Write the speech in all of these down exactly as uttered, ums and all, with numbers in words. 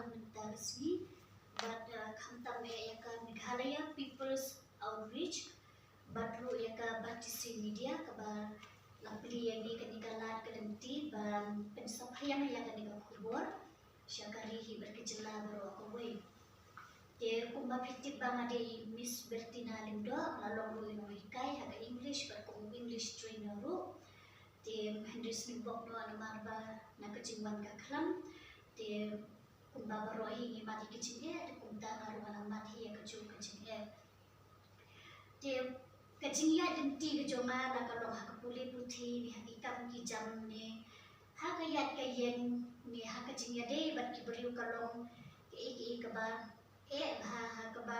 Mynta ka sngi bad khamtam eh ïa ka Meghalaya People's Outreach bad ruh ïa ka Batesi Media kaba la plie ïa ngi kane ka lad ka lynti ban pynsaphriang ïa kane ka khubor sha ka ri hi bad ka jylla baroh kawei. Te kumba phi tip ba nga dei Miss Bertina Lyngdoh, nga long ruh i nonghikai ha ka English bad kum English trainer ruh. Te hynrei sngewbha noh namar ba na ka jingwan ka khlam te kumba baroh hi ngi mad ïa ka jingeh, te kumta nga ruh nga la mad hi ïa kajuh ka jingeh. Te ka jingïaid lynti ka jong nga la ka long ha ka pule puthi, ne ha ki kam ki jam, ne ha ka ïaid ka ïeng, ne ha ka jingïadei bad ki briew ka long kaei kaei kaba eh bha, ha kaba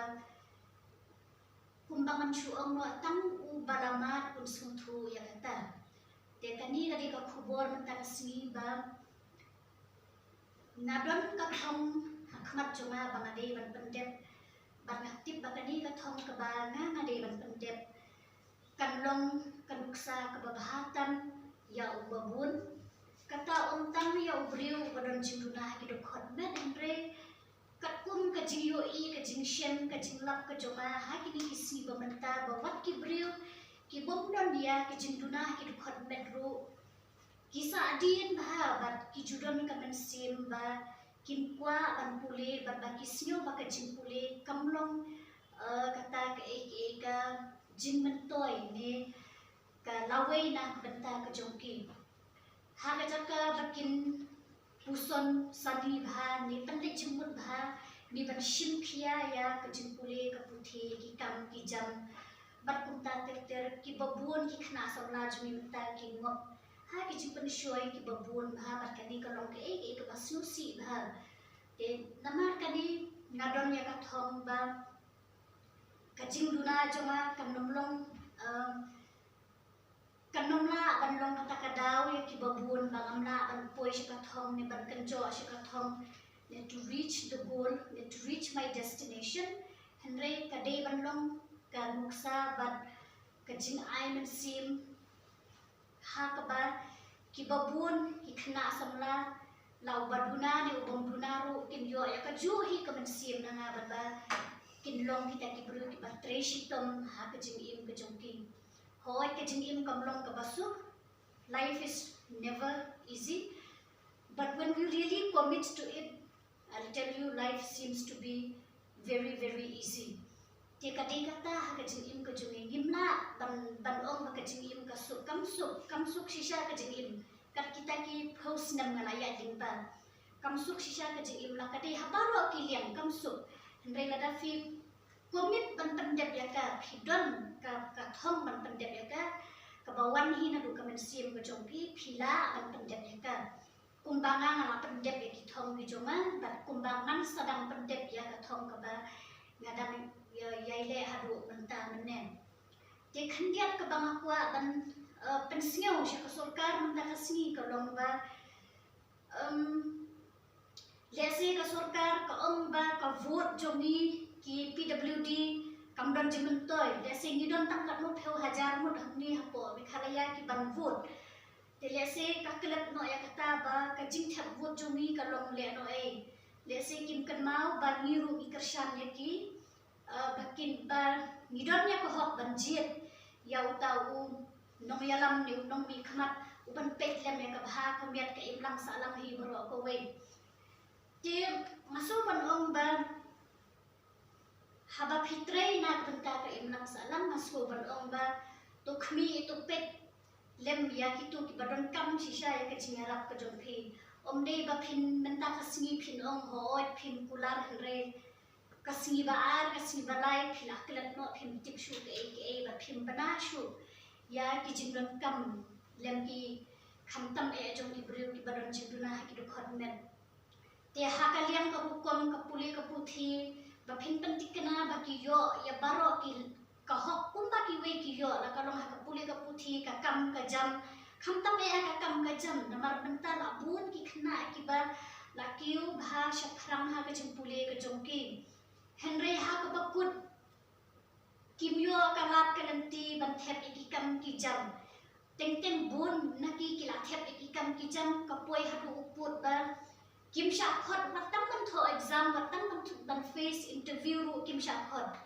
kumba ngam shu ong noh tang uba la mad un sngewthuh ïa kata. Te kane ka dei ka khubor mynta ka sngi ba nga don ka thong ha khmat jong nga ba nga dei ban pyndep. Bad nga tip ba kane ka thong kaba nga nga dei ban pyndep kan long ka nuksa kaba bha tam ïa uba bun. Kata ym tang ïa u briew uba don jingduna ha ki dkhot met, hynrei katkum ka jingïohi, ka jingshem, ka jinglap ka jong nga ha kine ki sngi ba mynta, ba wat ki briew ki bym don ïa ka jingduna ha ki dkhot met ruh ki sah dien bha bad ki ju don ka mynsiem ba kin kwah ban pule bad ba ki sngew ba ka jingpule kam long, eh, kata kaei kaei ka jingmyntoi ne ka lawei na ka bynta ka jong ki. Ha ka jaka ba kin puson sani bha, ne pynleit jingmut bha, ne ban shim khia ïa ka jingpule ka puthi, ki kam ki jam. Bad kumta ter ter, kiba bun ki khynnah samla jong ngi mynta ki ngop ha ki jingpynshoi kiba bun bha, bad kane ka long kaei kaei kaba sngewsih bha. Te namar kane nga don ïa ka thong ba ka jingduna jong nga kan ym long, um, kan ym lah ban long kata ka daw ïa kiba bun, ba ngam lah ban poi sha ka thong ne ban kynjoh sha ka thong ne to reach the goal ne to reach my destination. Hynrei ka dei ban long ka nuksa bad ka jingai mynsiem ha kaba kiba bun ki khynnah samla, la uba duna ne u bym duna ruh, kin ïoh ïa kajuh hi ka mynsiem na nga bad ba kin long kita ki briew kiba trei shitom ha ka jingim ka jong ki. Hooid, ka jingim kam long kaba suk. Life is never easy. But when you really commit to it, I'll tell you, life seems to be very, very easy. Te ka dei kata ha ka jingim ka jong ngi, ngim lah ban, ban ong ba ka jingim ka suk, kam suk, kam suk shisha ka jingim. Kat kita ki phew snem nga la ïaid lyngba, kam suk shisha ka jingim, la ka dei ha baroh ki liang kam suk. Hynrei lada phi commit ban pyndep ïa ka, phi don ka, ka thong ban pyndep ïa ka, kaba wan hi naduh ka mynsiem ka jong phi, phi lah ban pyndep ïa ka. Kumba nga nga la pyndep ïa ki thong ki jong nga, bad kumba ngan sa dang pyndep ïa ka thong kaba nga dang ïa, ïai leh haduh mynta mynne. Te khyndiat kaba nga kwah ban, eh, pynsngew sha ka sorkar mynta ka sngi ka long ba, em, lehse ka sorkar ka ong ba ka vote jong ngi ki P W D kam don jingmyntoi, lehse ngi don tang katno phew hajar ngut hangne hapoh Meghalaya ki ban vote. Te lehse ka klet noh ïa kata ba ka jingthep vote jong ngi ka long lehnohei. Lehse kim kynmaw ba ngi ruh ngi kyrshan ïa ki, eh, ba kin, ba ngi don ïa ka hok ban jied ïa uta u nongïalam ne u nongmihkhmat u ban peit lem ïa ka bha ka miat ka imlang sahlang hi baroh kawei. Te nga shu ban ong ba haba phi trei na ka bynta ka imlang sahlang, nga shu ban ong ba to khmih, to peit lem ïa kito kiba donkam shisha ïa ka jingïarap ka jong phi. Ym dei ba phin, mynta ka sngi phin ong hooid phin kular, hynrei ka sngi ba ar, ka sngi ba lai phi la klet noh, phim tip shuh kaei kaei, ba phim bna shuh ïa ki jingdonkam lem ki khamtam eh jong ki briew kiba don jingduna ha ki dkhot met. Te ha ka liang ka rukom ka pule ka puthi, ba phin pynthikna ba ki ïoh ïa baroh ki, ka hok kumba kiwei ki ïoh, la ka long ha ka pule ka puthi, ka kam ka jam, khamtam eh ha ka kam ka jam, namar mynta la bun ki khynnah kiba la kiew bha shaphrang ha ka jingpule ka jong ki. Hynrei ha kaba kut kim ïoh ka lad ka lynti ban thep ïa ki kam ki jam. Teng teng bun na ki ki la thep ïa ki kam ki jam, ka poi haduh u pud ba kim shah khot wat tam ban exam, wat tang ban, ban face interview ruh kim shah khot.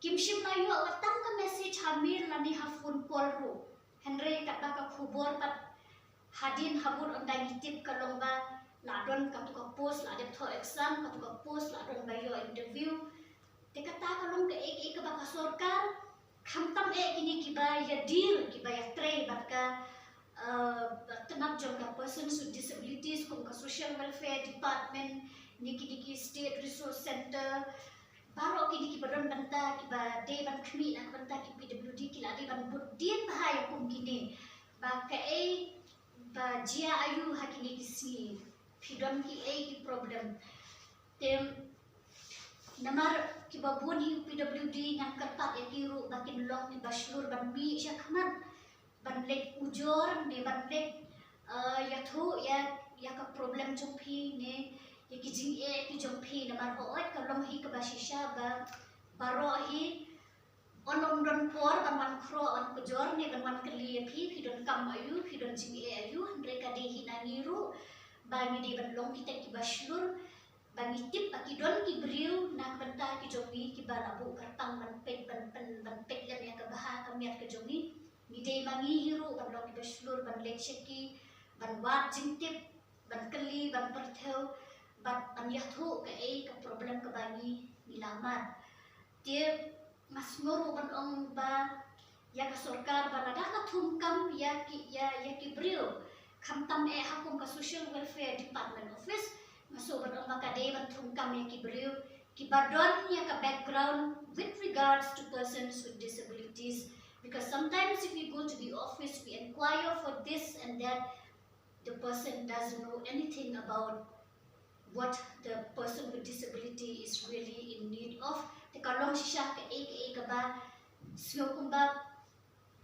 Kim shym la ïoh wat tang ka message ha mail lane ha phone call ruh. Hynrei katba ka khubor pat hadien habud ynda ngi tip ka long ba la don katu ka post la dep thoh exam, katu ka post la don ba ïoh interview. Te kata ka long kaei kaei kaba ka sorkar, khamtam eh kine kiba ïadie, kiba ïatrei bad ka, eh, tnat jong ka Persons with Disabilities, kum ka Social Welfare Department, ne kine ki State Resource Centre, baroh kine kiba don bynta, kiba dei ban khmih na ka bynta ki P W D, ki la dei ban bud dien bha ïa kum kine. Ba kaei ba jia aiu ha kine ki sngi, phi don kiei ki problem. Te namar kiba bun hi u P W D ngan kyrpad ïa ki ruh ba kin long kiba shlur ban mih sha khmat, ban leit ujor ne ban leit, eh, ïathuh ïa, ïa ka problem jong phi ne ïa ki jingeh ki jong phi. Namar hooid ka long hi kaba shisha ba baroh hi, yn ym don por ban wan khroh, wan kjor ne ban wan kylli ïa phi, phi donkam aiu, phi don jingeh aiu. Hynrei ka dei hi na ngi ruh ba ngi dei ban long kita kiba shlur, ba ngi tip ba ki don ki briew na ka bynta ki jong ngi kiba la buh kyrpang ban peit, ban pyn, ban peit lem ïa ka bha ka miat ka jong ngi. Ngi dei ma ngi hi ruh ban long kiba shlur, ban leit sha ki, ban wad jingtip, ban kylli, ban pyrthew, bad ban ïathuh kaei ka problem kaba ngi, ngi la mad. Te nga sngew ruh ban ong ba ïa ka sorkar ba lada ka thungkam ïa ki, ïa, ïa ki briew, khamtam eh ha kum ka Social Welfare Department Office, nga sngew ban ong ba ka dei ban thungkam ïa ki briew kiba don ïa ka background with regards to persons with disabilities. Because sometimes if we go to the office, we inquire for this and that, the person doesn't know anything about what the person with disability is really in need of. Te ka long shisha kaei kaei kaba sngew kumba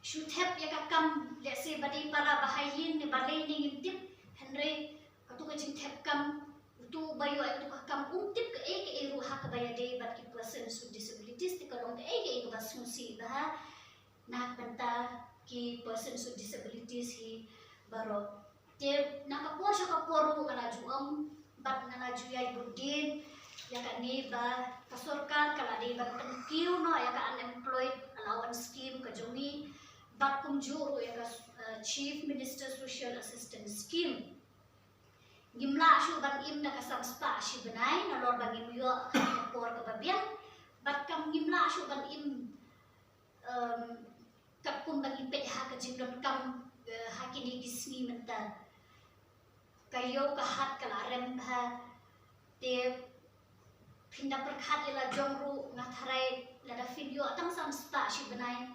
shu thep ïa ka kam, let's say, ba dei para ba ha ïing ne balei ne ngim tip, hynrei katu ka jingthep kam, utu ba ïoh ïa katu ka kam um tip kaei kaei ruh ha kaba ïadei bad ki persons with disabilities. Te ka long kaei kaei kaba sngewsih bha na ka bynta ki persons with disabilities hi baroh. Te na ka por sha ka por ruh nga la ju ong bad nga la ju ïai bud dien ïa kane ba ka sorkar ka la dei ban pynkiew noh ïa ka Unemployed Allowance Scheme ka jong ngi, bad kumjuh ruh ïa ka, eh, Chief Minister Social Assistance Scheme. Ngim lah shuh ban im da ka san spah shi bnai nalor ba ngim ïoh ha ka por kaba biang, bad kam ngim lah shuh ban im, em, katkum ba ngi peit ha ka jingdonkam, eh, ha kine ki sngi mynta. Ka ïew ka hat ka la rem bha. Te phin da pyrkhat ïa la jong ruh, nga tharai lada phin ïoh tang san spah shi bnai,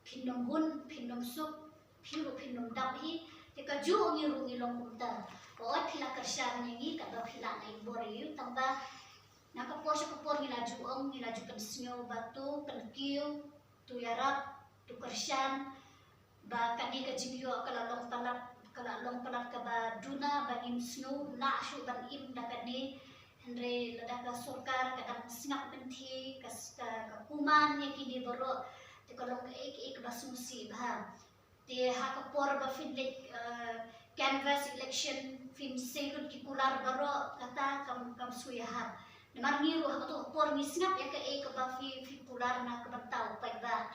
phin ym hun, phin ym suk, phi ruh phin ym dap hi. Te kajuh ngi ruh ngi long kumta. Hooid phi la kyrshan ïa ngi katba phi lah na i bor ïa u, tang ba na ka por sha ka por ngi la ju ong, ngi la ju pynsngew ba to pynkiew, to ïarap, to kyrshan, ba kane ka jingïoh ka la long palat, ka la long palat kaba duna, ba ngim sngew lah shuh ban im da kane. Hynrei lada ka sorkar ka dang sngap lynti, ka, ka, ka kuman ïa kine baroh, te ka long kaei kaei kaba sngewsih bha. Te ha ka por ba phin leit, eh, canvass election, phin sei lut ki kular baroh, kata kam, kam sngewsih bha. Namar ngi ruh ha kato ka por ngi sngap ïa kaei kaba phi, phi kular na ka bynta u paidbah,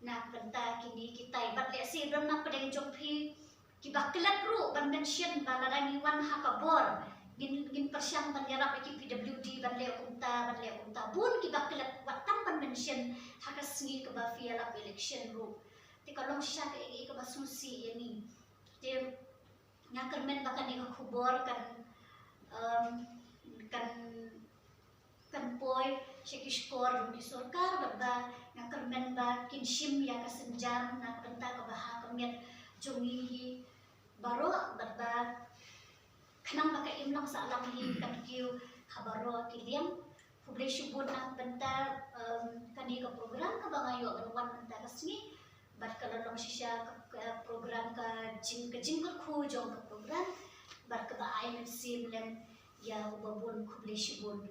na ka bynta kine kitai. Bad lehse don na pdeng jong phi kiba klet ruh ban mention ba lada ngi wan ha ka bor, ngin, ngin pyrshang ban ïarap ïa ki P W D ban leh kumta, ban leh kumta. Bun kiba klet, wat tang ban mention ha ka sngi kaba phi ïalap election ruh. Te ka long shisha kaei kaei kaba sngewsih ïa ngi. Te nga kyrmen ba kane ka khubor kan, em, kan, kan poi sha ki shkor jong ki sorkar, bad ba nga kyrmen ba kin shim ïa ka sienjam na ka bynta kaba ha ka miat jong ngi hi baroh, bad ba khnang ba ka imlang sahlang hi kan kiew ha baroh ki liang. Khublei shibun na ka bynta, em, kane ka program kaba nga ïoh ban wan mynta ka sngi. Bad ka la long shisha ka, ka program ka jing, ka jingkyrkhu jong ka program. Bad kaba ai mynsiem lem ïa uba bun. Khublei shibun.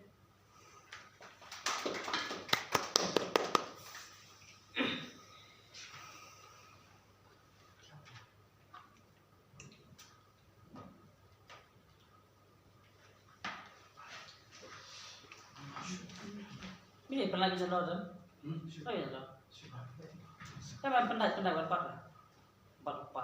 Phi pynlait ki jalo dan. Pynlait ki jalo. Ka ban pynlait pynlait wan pat. Bat pa.